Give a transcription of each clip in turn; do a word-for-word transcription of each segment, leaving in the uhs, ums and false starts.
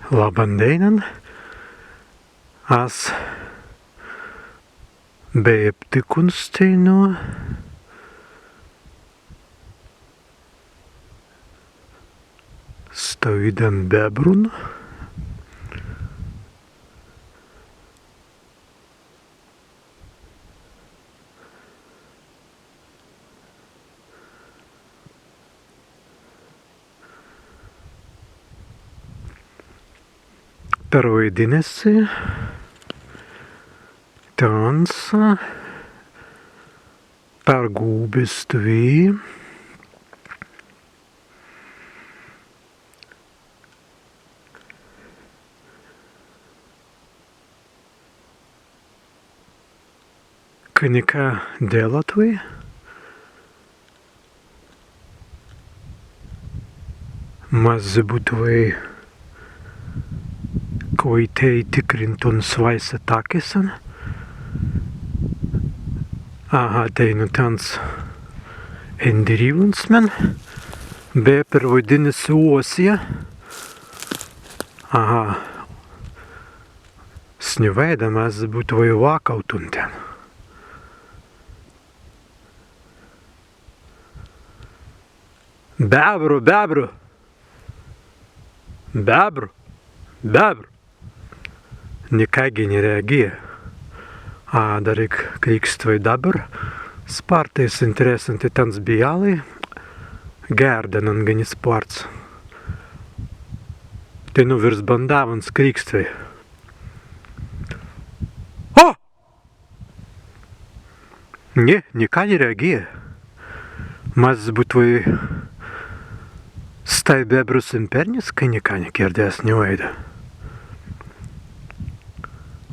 Labban dēinan. As bēi aptikuns teinū stawīdan bebrun. Perwaidinna si tāns, pergūbi stwi. Ka nika dēlatwei. Mazzi būtwei kwaitēi tikrintun swāise takkisan. Aha, teinū tāns endirīwuns men, be perwaidinna si Osija. Aha. Ni waīda, mazzi būtwei wakautun ten. Bebru, bebru! Bebru! Bebru! Nika gi ni reagēi. Adder ik krīkstwei dabber. Spārtais interessanti tāns bijālai. Gērdan anga ni spārts. Teinū wīrst bandāwuns krīkstwei. O! Ni, nika ni reagēi. Mazzi būtwei stāi bebrus en perniskai, nika ni kīrdēi, ni waīda.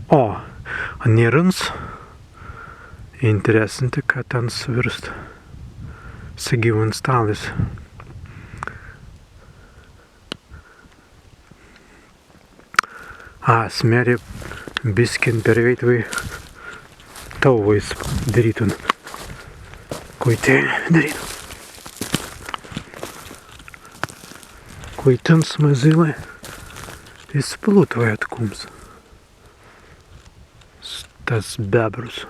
O, nīrans. Interessanti, ka tāns wīrst segīwuns stallis. As mēri biskin perwēitwei tāwais dirītun. Kwaitēi dirītun. Kwaitēns mazīlai izplūtwei etkūmps. Stas bebrus.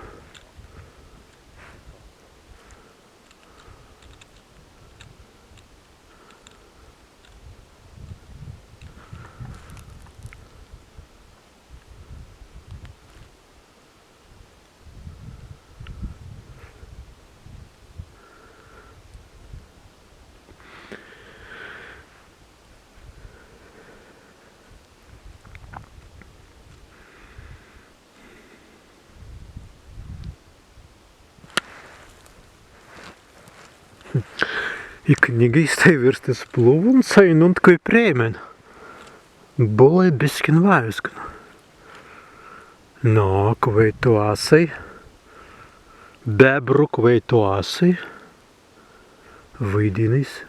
Ik niggeistai wīrst izplūwuns, ainuntkwēi prei men. Būlai biskin wāwiskan. Nō, kwēi tū asei. Bebru, kwēi tū asei. Waidinna si.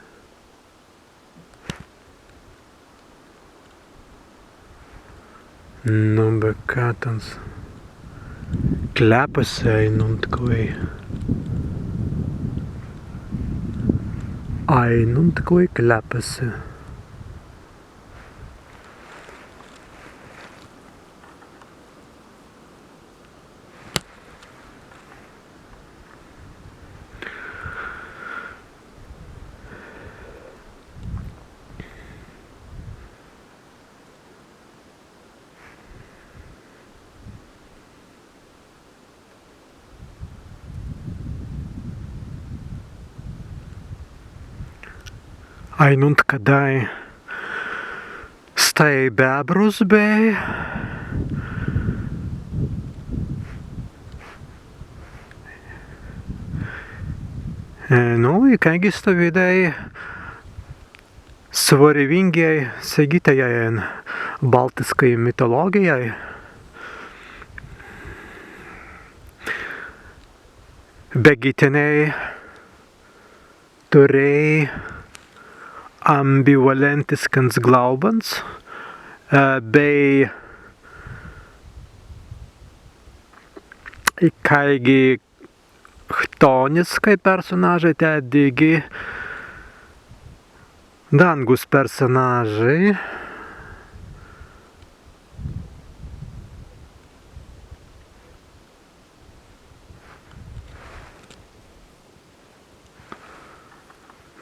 Nō, be kātans. Kleppa si, ainuntkwēi. Ainuntkwēi kleppa si. Ainunt kaddan stāi bebrus bēi. E, nu, ikāigi stawīdai swarewīngi segītajai en baltiskai mitolōgijai. Beggi tenēi turēi ambiwalentiskas glaubans, e, bēi ikāigi chtōniskai personāžai, tēt dīgi dāngus personāžai.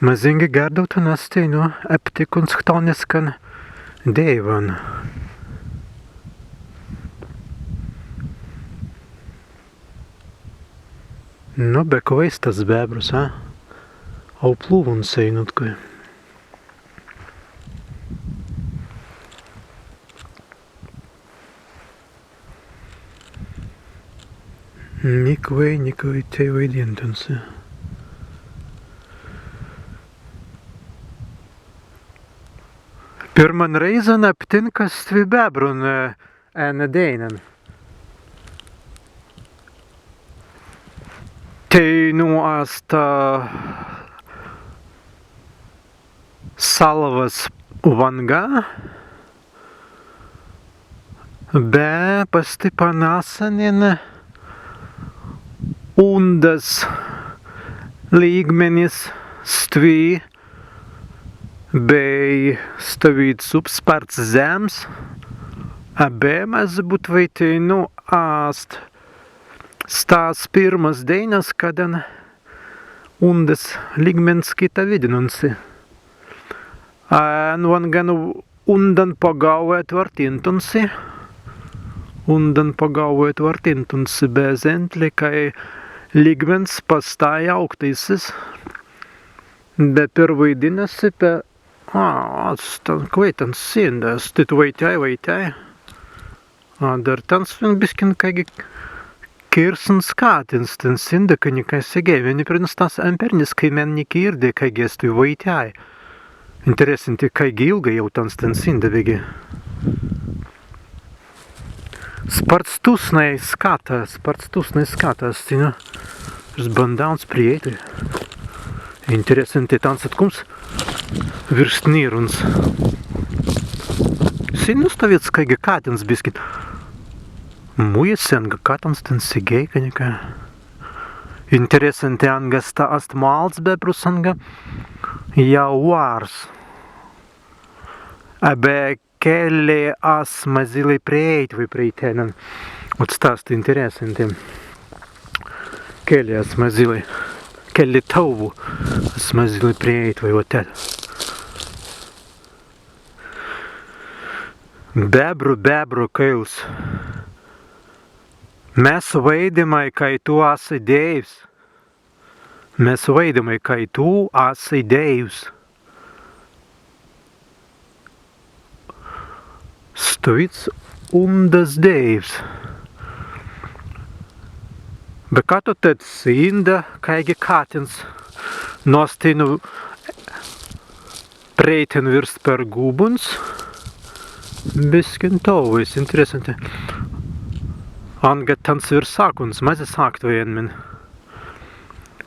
Mazīngi gērdautun ast teinū aptikuns htōniskan dēiwan. Nu, be kwēi stas bebrus, a? Auplūwuns ainuntkawīdai. Ni kwēi, ni kwēi tēt waidīntun si. Pirman rēizan aptinka stwi bebrun, e, en dēinan. Teinū ast, e, Salwas wānga, be pastippan assanin undas līgmenis stwi bēi stawīds subs spārts zems, a be mazzi būtwei teinū ast stas pirmas dēinas, kaddan undas līgmens kitawīdinnuns si. En wāngan undan pagaūwai etwartintun si. Undan pagaūwai etwartintun si, be zentli, kāi līgmens pastāi aūktissis. Be perwaidinna si pe, a, ast tēn kwēi tāns sinda, ast tīt waitjāi, waitjāi. Adder tāns fin biskin kāigi kīrsns kattins tēn sinda, ka nika segēi. Mennei prei stas empīriniskai mennei kīrdi, kāigi ast tū waitjāi. Interessanti, kāigi ilgai jāu tāns tēn sinda, beggi spārts tusnai skatta, spārts tusnai skatta, ast teinū. Ers bandāuns prieiti. Interessanti, tāns etkūmps wīrst nīruns. Sin nū stawīds kāigi kattins biskin. Mūja sen, kāi kattins tēn segēi, ka nika. Interessanti, anga sta ast malds bebrus, anga jāu wārs. A be kelli as mazīlai prieeitwei prei tennan. Ot sta ast interessanti. Kelli as mazīlai, kelli tāwu as mazīlai prieeitwei, ot tēt. Bebru, bebru kaīls. Mes waidimai, kāi tū assei dēiws. Mes waidimai, kāi tū assei dēiws. Stawīds undas dēiws. Be ka tū tēt sinda, kāigi kattins, nōs teinū prei tennan wīrst pergūbuns. Biskin tāwais, interessanti. Anga tāns wīrst sakuns, mazzi saktwei en mien.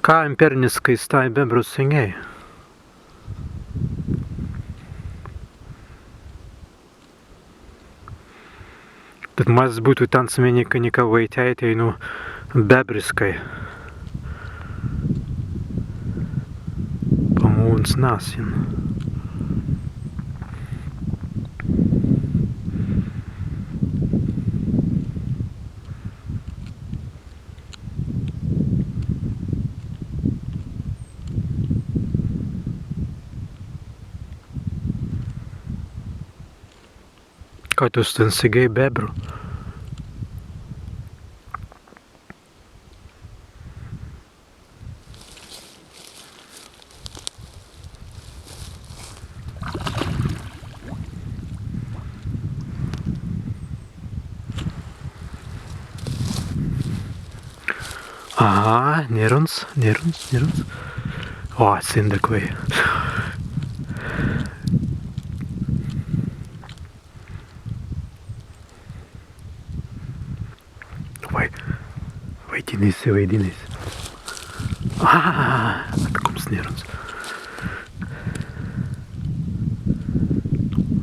Ka empīriniskai stāi bebru sengēi. Tēt mazzi būtwei tāns mennei ka nika waitjāi teinū bebriskai. Pamūwuns na sin. Ka tū tēn segēi, bebru? Aha, nīruns, nīruns, nīruns. O, sinda kwēi. Wai-, waidinna si, waidinna si. Ā, etkūmps nīruns.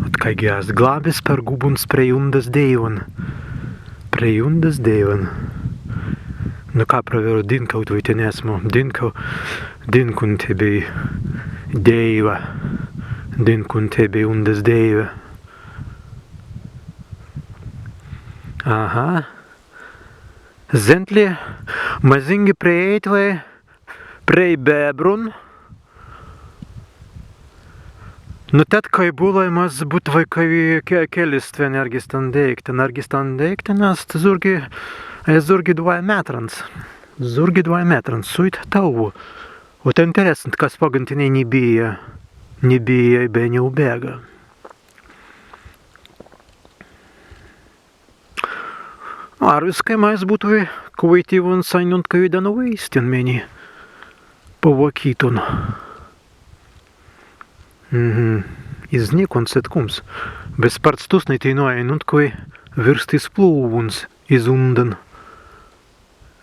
Ot kāigi ast glābis pergūbuns prei undas dēiwan. Prei undas dēiwan. Nu ka, prawerru dīnkautwei tenēi asmu. Dīnkau-, dīnkun tebbei, dēiwa. Dīnkun tebbei, undas dēiwa. Aha. Zentli, mazīngi prieeitwei prei bebrun. Nu tēt kāi būlai mazzi būtwei kawīda ke-, kelli stwen ērgi stan deīktan, ērgi stan deīktan ast zūrgi, e, zūrgi dwāi metrans. Zūrgi dwāi metrans, suit tāwu. Ot interessantan, kas paggan tenēi ni bīja, ni bīja be ni ubēga. Arwiskai mazzi būtwei kwaitīwuns ainuntkawīdan waīstin mennei pawakītun. Mhm. Iznīkuns etkūmps. Be spārts tusnai teinū ainuntkawīdai wīrst izplūwuns iz undan.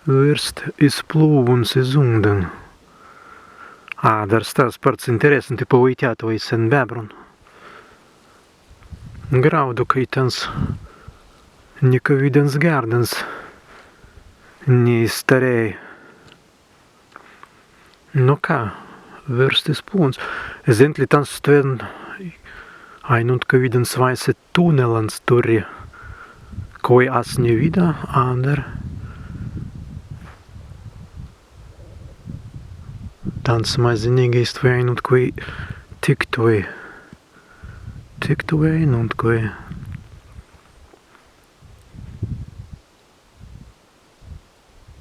Wīrst izplūwuns iz undan. Adder sta spārts interessanti pawaitjātwei sen bebrun. Grāudu, kāi tāns nikawīdans gērdans ni starēi. Nu ka, wīrst izplūwuns. Zentli tāns stwen ainuntkawīdan swāise tunnelans turri, kwēi as ni widāi, adder tāns mazīngi stwen ainuntkawīdai tiktwei. Tiktwei, ainuntkawīdai.